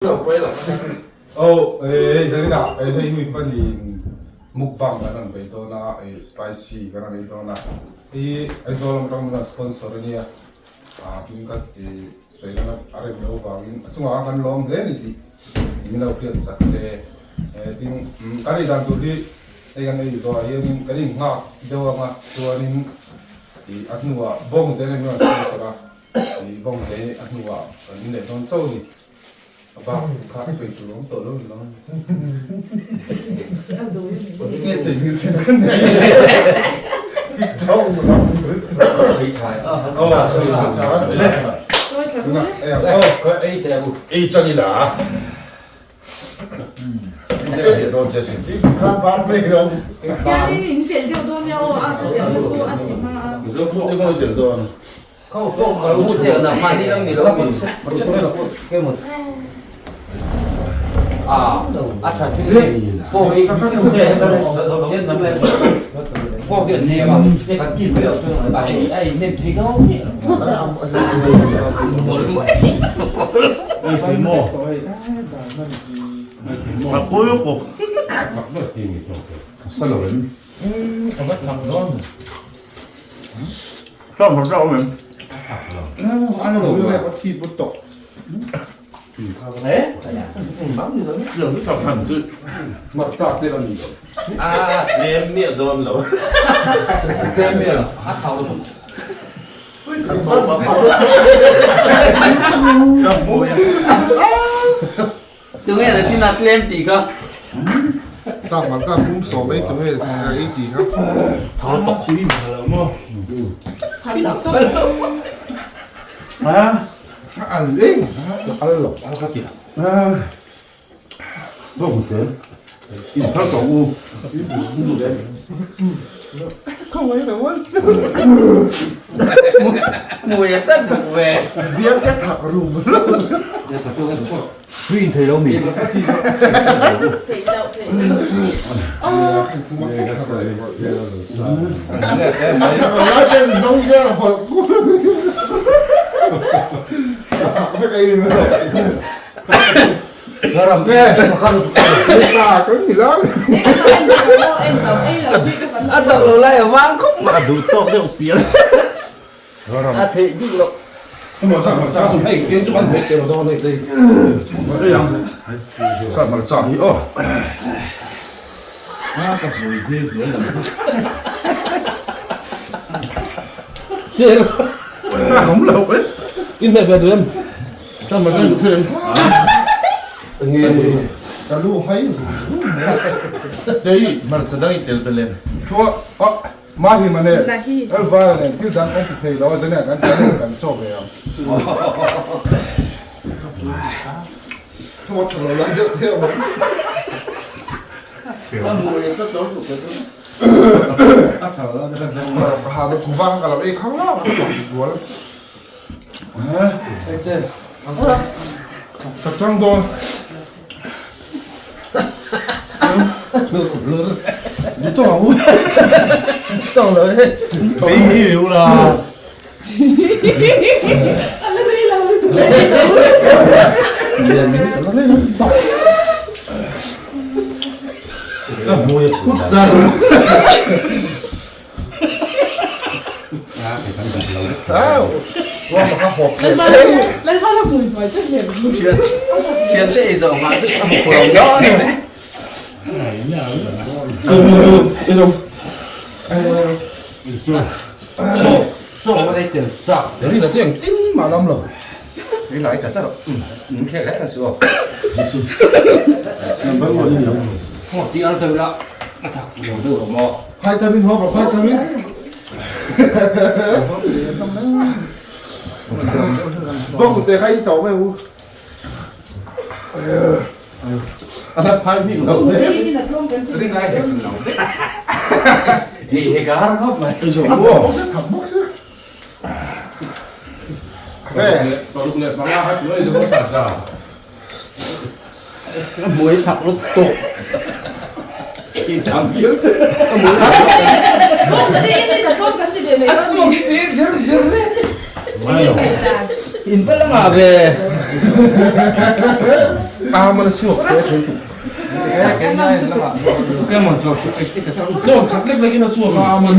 Oh, hei zaninah hei mi panin mukbang kan rawn bei dawn a, spicy kan rawn ei dawn a, hei Aizawl lam atang hian sponsor a nia, hming ka sawi lama a rem loh avangin a chungah khan kan lawm hle a ni tih min lo hriat sak che. Tin, kan ei dan tur hi hei kan ei zawhah hianin kan innghak deuh ang a, chuanin a hnuah bawng te nen hian sponsor a. I bawng te a hnuah kan in leh dawn chauh a ni. A bak kha sawi tur awm tawh lo ni lo. Nge thei hmel thin kan nei. Ei chan ila. Tunge la chin a tlem tih kha. Sang man chan pum sawm ei tunge ei tih kha. Thau tawk hi ma lo mo. Ha? Al eng. Al lo. Al ka ti. Ha. Bo ku te. In thau tawk u. Không ấy là what chứ. Mùi a sat duh ve. Biang ka thak rum. Tui in thei lo mi. A tak lo lai a vang khawp mai. A duh tawk deuh pial. A theih bik loh. Ka lu hai Mahi mane, Elvira nen thil dang kan ti thei lo a zania kan channel kan saw ve ang. Ka chang dawn. Thian te ei zawh nghah chu a hmu lo dawn a ni. Khai tamin ho bro khai tamin. Bong te khai chau mai u. Muối thật lúc tục. In vẫn là về. Aman suak te thei tuk. Tlawn khat lek lek in a suak a Aman.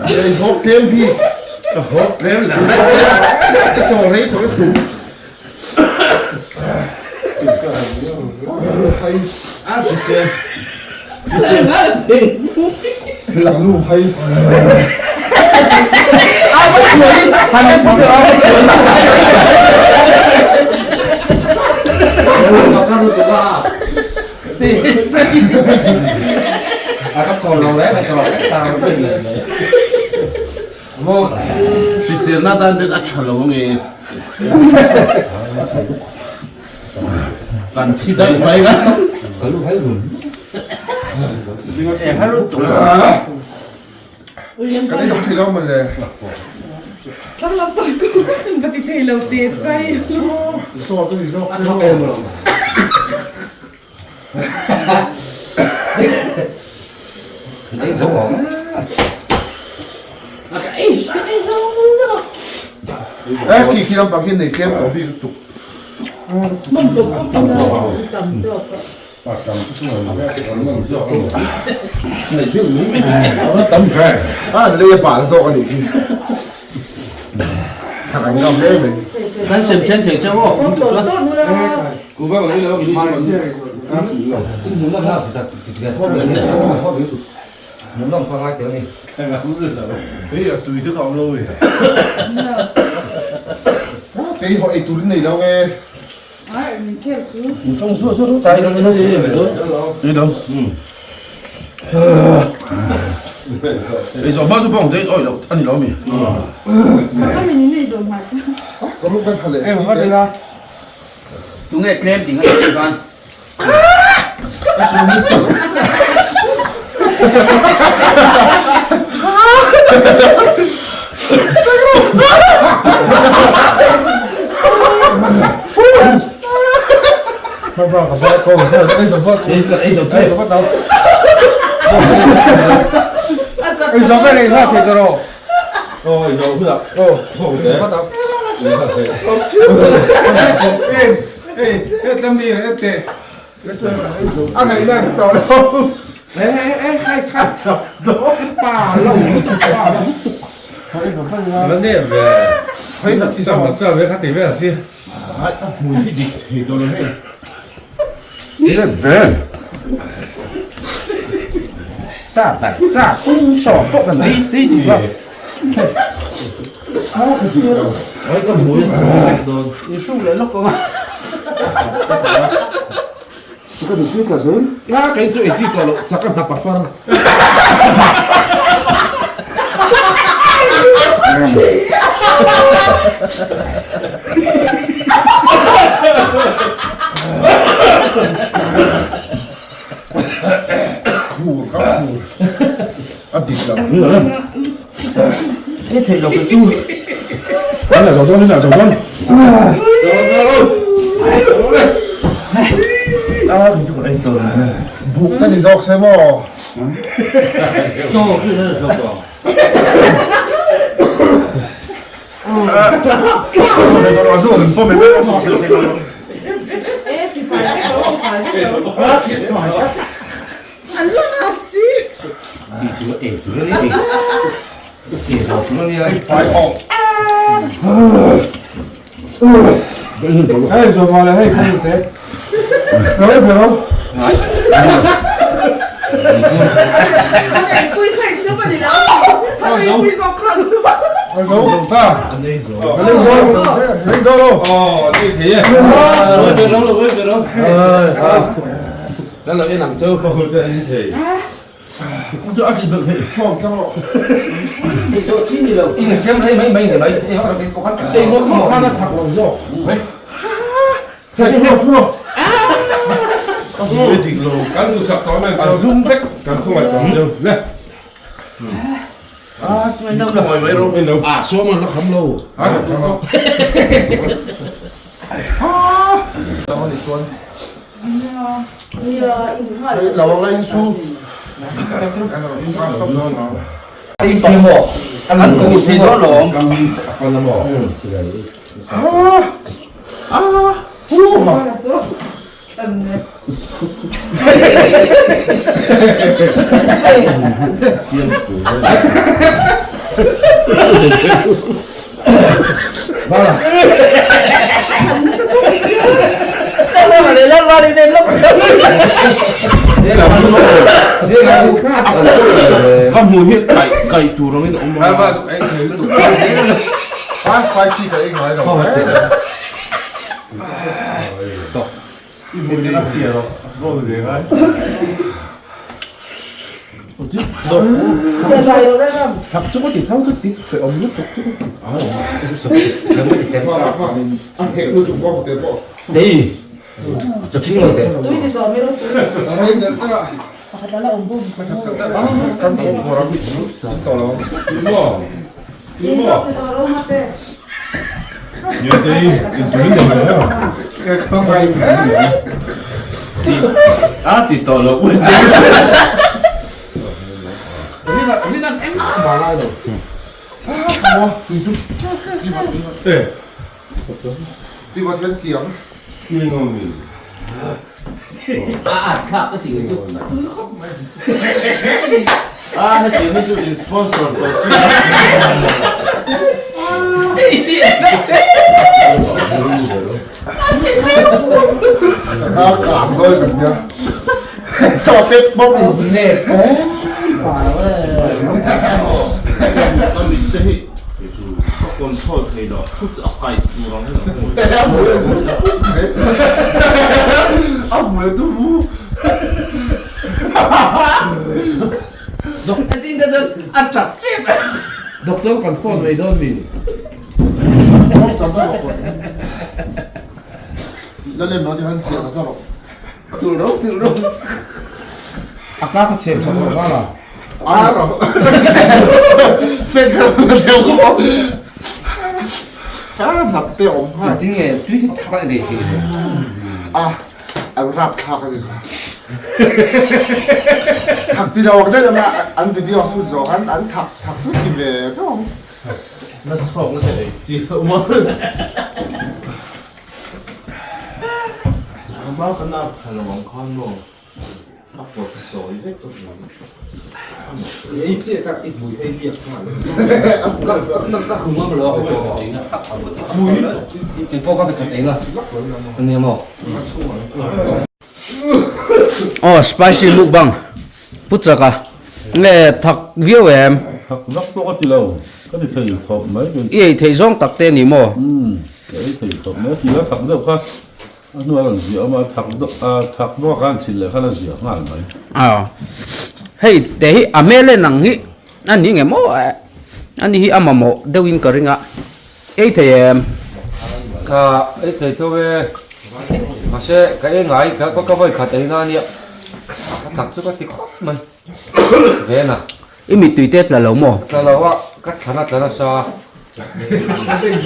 Ei hawk tlem hi ka hawk tlem la ka chaw rei tawh lutuk. Hriselna tan ten a tha lo ange. Kan thi daih mai la. Kan ei thei lo mawle. Chaw chu ni zawk se maw. E khi khi lampang hi nei tlem tawh bik lutuk. A an lei a bal zawk a nih hi. Thak an ngam hle mai. Kan sem then thei cheu aw in duh chuan. Hei a tui te ka awm lo e. Kei haw ei tur in nei lo nge. Tunge tlem ding a nih chuan. Khur ka khur a dik lo. Buk ka ni zawk se maw? A sawm an la kham lo. An ko thei dawn lawm. Ka hmu hi kai kai tur angin a awm a. Spicy ka ei ngai lo. A ti tawh lo. A at thlak ka ti chu. A heti hi chu in sponsor tawh chi. Ka mit te hi ka control thei lo thu chu a kaih tur ang hian a Doctor kan phone mai dawn mi. A ka ka chhem sak lo la. Tinge tui hi tak a nei thei le. An rapthlak a ni. Thak ti lo ang daih ang a, an video shoot zawh khan an thak thak chu ti ve tho ang. Na chhawk na te ei chi lo maw. Hma kan ap thla lo ang khan maw. A pawt sawi vek ka hmu. Ei chiah kha i hmui ei liak nghal. Ka khum ang lo. Hmui. Kei pawh ka khat eng a. Ania maw? Aw spicy mukbang pu chak a nge thak viau em? Thak vak pawh ka ti lo, ka ti thei khawp mai. I ei theih zawng tak te a ni maw? Umm, ka ei thei khawp mai a ti a, thak deuh kha. A hnuah a rawn ziah awm a, thak thak bawk a han chhilh leh khan a ziah nghal mai. Aw, hei te hi a hmel en ang hi a ni nge maw a ni hi a mamawh deuhin ka ring a, ei thei em? Ka ei thei tho e, mahse ka ei ngai ka ka vawi khat ei na ania, ka thak chu ka ti khawp mai vena. I mittui te tla lo maw? Tla lo a, ka thlan a tla nasa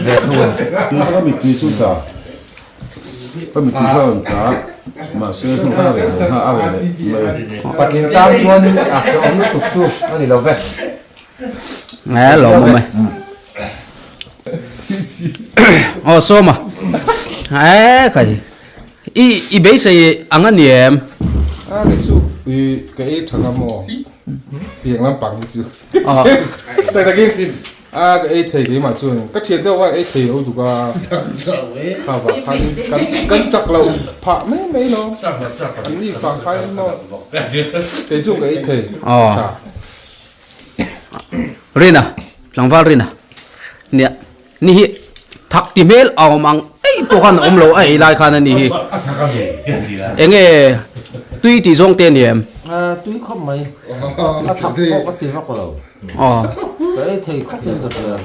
ve thung a. Tuna ka mittui chu tla, ka mittui kha a rawn tla, mahse hnu khan a reh leh nghal, a reh leh mai. Patling tan chuan a hrehawm lutuk chu a ni lo ve. Nge lo maw mai. Aw Sawma, he khai i i beisei ang a ni em? A ni chu i ka ei tha ngam maw? Tiang lampang hi chu tak takin a ka ei thei keimah chuan ka thian deuh khan ei thei lo duk a kha vang khan kan kan chak loh phah mai mai lo keini vang khan maw kei chu ka ei thei tha. Rina tlangval Rina nia ni hi thak ti hmel a awm ang eih pawh khan a awm lo a ei lai khan a ni hi enge tui tih zawng te a ni em? Tui khawp mai a thak pawh ka ti vak lo ka ei thei khawp in ka hria.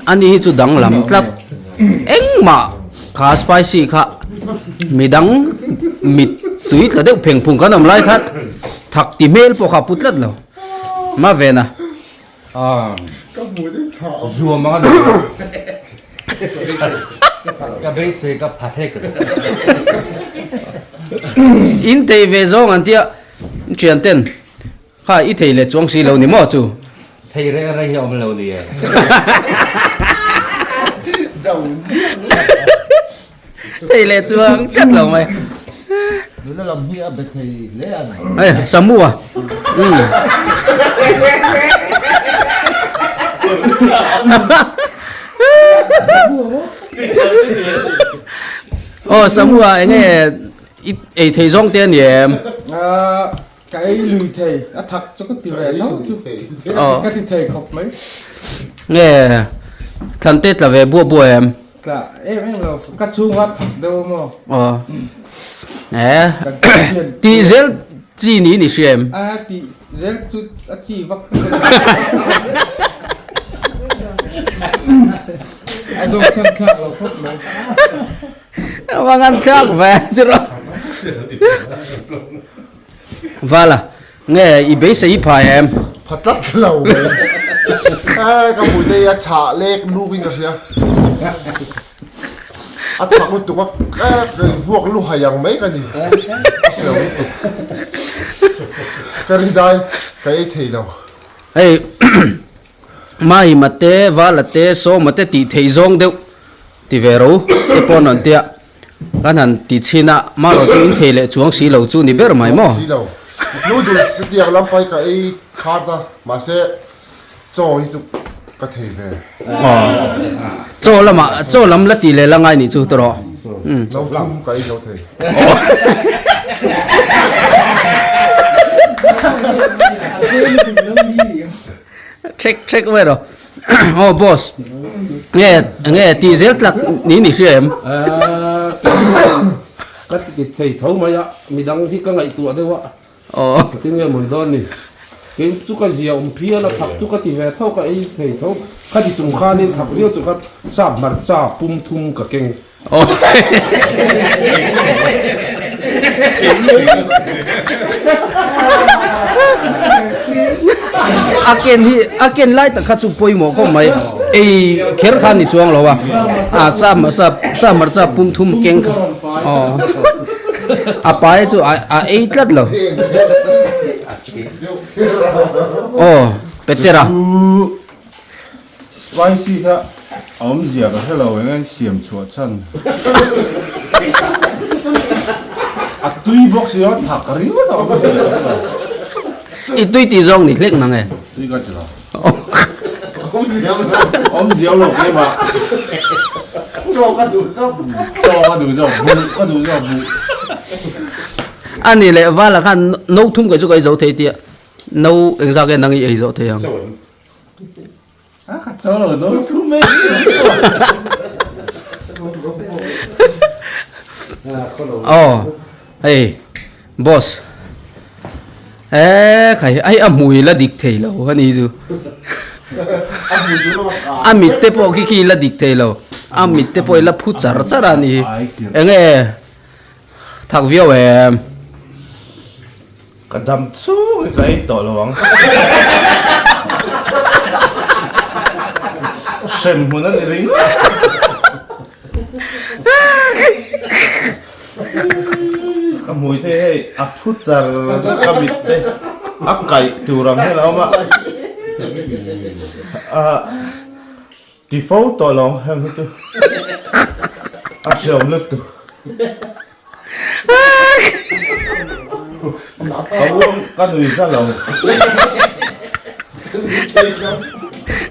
A ni hi chu danglam tlat engmah kha spicy kha midang mit tui tla deuh pheng phung kan awm lai khan thak ti hmel pawh kha a pu tlat lo. Ma vena. Zuam anga ni. Ka beisei ka pha hlek lo. In thei ve zawng an tia thian ten kha i thei leh chuang si lo ni maw chu. Thei reng reng hi a awm lo ni e. Thei leh chuang tlat lo mai. Nula lam hi a be thei hle a ni. Hei Samu a. Umm. Aw Samu a enge i ei thei zawng te a ni em? Ka ei lui thei, a thak chu ka ti ve tho chu, ka ti thei khawp mai. Nge thlan te tla ve buah buah em? Tla em em lo, ka chhunga thak deuh maw? Aw, eh, tih zel chi niin i hria em? A tih zel chu a chi vak a zawng chhan thlak lo khawp mai. Vang an thlak ve tiraw. Vala, nge i beisei i phai em? Pha tlat lo mai. Eh, ka hmui te hi a chhah lek luk in ka hria. A thak lutuk a, eh, vuak lu hai ang mai ka ni. A hre lo lutuk. Ka ri dai, ka ei thei lo. Hei, Mahima te, Vala te, Sawma te tih theih zawng deuh ti ve ro te pawh an rawn tia. Kan han ti chhin a, marawh chu in thei leh chuang si lo chu ni ber mai maw? Si lo. Noodles tiang lam pai ka ei khat a, mahse chaw hi chu ka thei ve. Aw. Chaw lamah, chaw lam la ti leh la ngai nih chu tawh. No thum ka ei lo thei. Trek trek mai rawh. Aw boss. Nge nge ti zel tlak ni ni hria em? Ka ti thei tho mai a, midang hi ka ngaihtuah deuh a. Aw. Ka ti nge mun dawn ni. Kei chu ka zia awm phian a, thak chu ka ti ve tho, ka ei thei tho. Kha ti chung khanin thak viau chu ka sap hmarcha pum thum ka keng. A ken hi a ken lai tak kha chu pawimawh khawp mai ei kher khan ni chuang lo a a sa sa sa hmarcha pum thum keng kha aw a pai chu a ei tlat lo aw petera. Spicy kha a awmzia ka hre lo eng an siam chhuah chhan. A tui bawk si a, thak ringawt a awm thei lo. I tui tih zawng ni hlek nang e. Tui ka ti lo. Awmzia lo keimah. Chaw ka duh zawk. Chaw ka duh zawk, buh ka duh zawk buh. A nih leh Vala khan no thum kei chu ka ei zo thei tia no engzah nge nang i ei zawh thei ang. A ka chaw lo no thu mai. Oh, hei boss. Eh, khai ai a hmui la dik thei lo ani chu. A mit te pawh khi khi la dik thei lo. A mit te pawh i la phu char char a ni. Enge thak viau em. Ka dam chhung hi ka ei tawh lo ang. Hrem hmun a ni ringawt. Ka hmui te hei a phu char ka mit te a kaih tur ang hian a awm a. Ti fo tawh lo ang heng hi chu a hreawm lutuk. Ka uang ka nui za lo.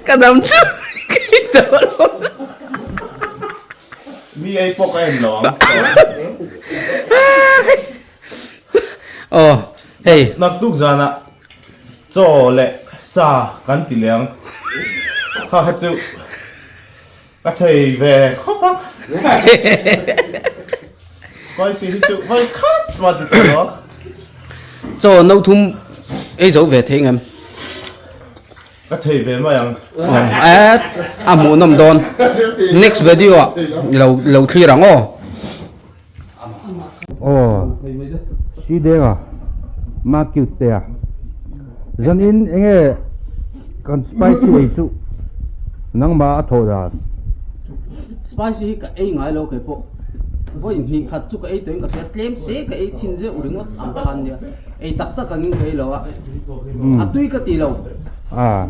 Ka dam chu kei tawh lo. Mi ei pawh ka en lo ang. Aw hei. Naktuk zanah chaw leh sa kan ti leh ang. Kha kha chu. Ka thei ve khawp a. Spicy hi chu vai khat ma ti tawh lo. Chaw no thum ei zo ve thei ngem. Ka thei ve mai ang. Eh a hmuh nawm dawn. Next video ah lo lo thlir ang aw. Aw si deng a ma cute te a. Zanin enge kan spicy ei chu nangmah a thawh dan. Spicy hi ka ei ngai lo kei pawh. Vawi hnih khat chu ka ei tawhin ka hria tlem te ka ei chhin zeuh ringawt ang khan nia. Ei tak tak angin ka ei lo a. A tui ka ti lo. A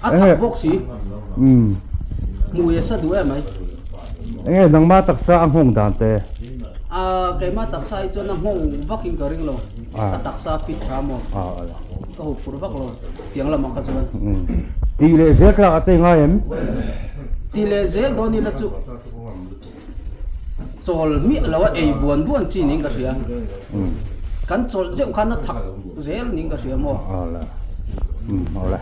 thak bawk si. Hmui a sa duh em mai. Enge nangmah taksa a nghawng dan te? A keimah taksa hi chuan a nghawng vakin ka ring lo. Ka taksa a fit tha maw? Ka hup phurh vak lo tiang lamah kha chuan. Tih leh zel tlak a tei ngai em? Tih leh zel dawn ila chu chawl miah lo a ei buan buan chi niin ka hria. Kan chawlh zeuh khan a thak zel niin ka hria maw? Awle. Awle.